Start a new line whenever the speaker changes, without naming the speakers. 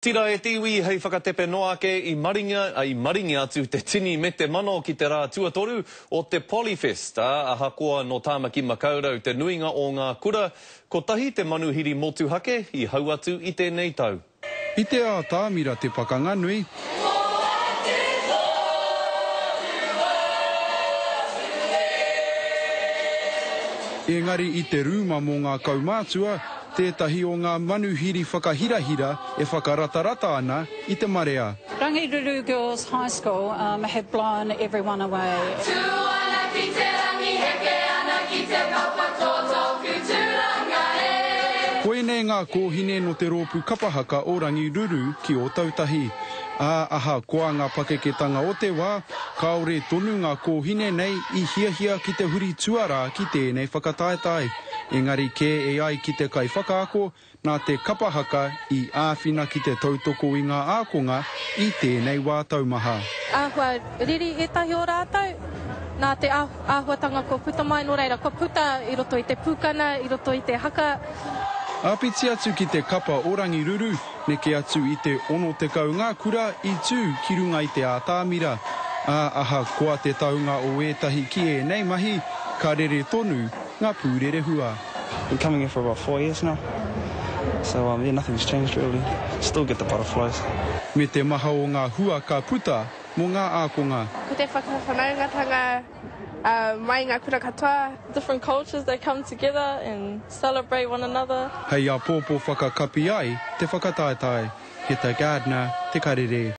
Tira e te iwi hei whakatepe noa ake i maringa, i maringi atu te tini me te mano ki te rā tuatoru o te Polyfest, ā, ahakoa nō Tāmaki Makaurau te nuinga o ngā kura, kotahi te manuhiri motuhake i hau atu i tēnei tau.
I te ātamira te pakanga nui. Engari i te rūma mō ngā kaumātua, tētahi o ngā manuhiri whakahirahira e whakaratarata ana i te marea.
Rangiruru Girls High School have blown everyone away.
Tū ana ki te rangi, heke ana ki te papa tō tōku tūranga e.
Koinei ngā kōhine nō te rōpū kapa haka o Rangiruru ki Ōtautahi. Ā, ahakoa ngā pakeketanga o te wā, kāore tonu ngā kōhine nei i hiahia ki te huri tuarā ki tēnei whakataetae. Engari kē e ai ki te kaiwhakaako, nā te kapa haka i āwhina ki te tautoko i ngā ākonga i tēnei wā taumaha.
Āhua riri ētahi o rātou, nā te āhuatanga kua puta mai, nō reira kua puta i roto i te pūkana, i roto i te haka.
Āpiti atu ki te kapa o Rangiruru, Neke atu i te 60 ngā kura i tū ki runga i te ātamira, ā, ahakoa te taunga o ētahi ki ēnei mahi, ka rere tonu ngā pūrerehua.
Been coming here for about four years now so um yeah nothing's changed really, still get the butterflies.
Me te maha o ngā hua ka puta mō ngā ākonga.
Ko te whakawhanaungatanga mai ngā kura katoa.
Different cultures that come together and celebrate one another.
Hei āpōpō whakakapi ai te whakataetae. Heta Gardiner, Te Karere.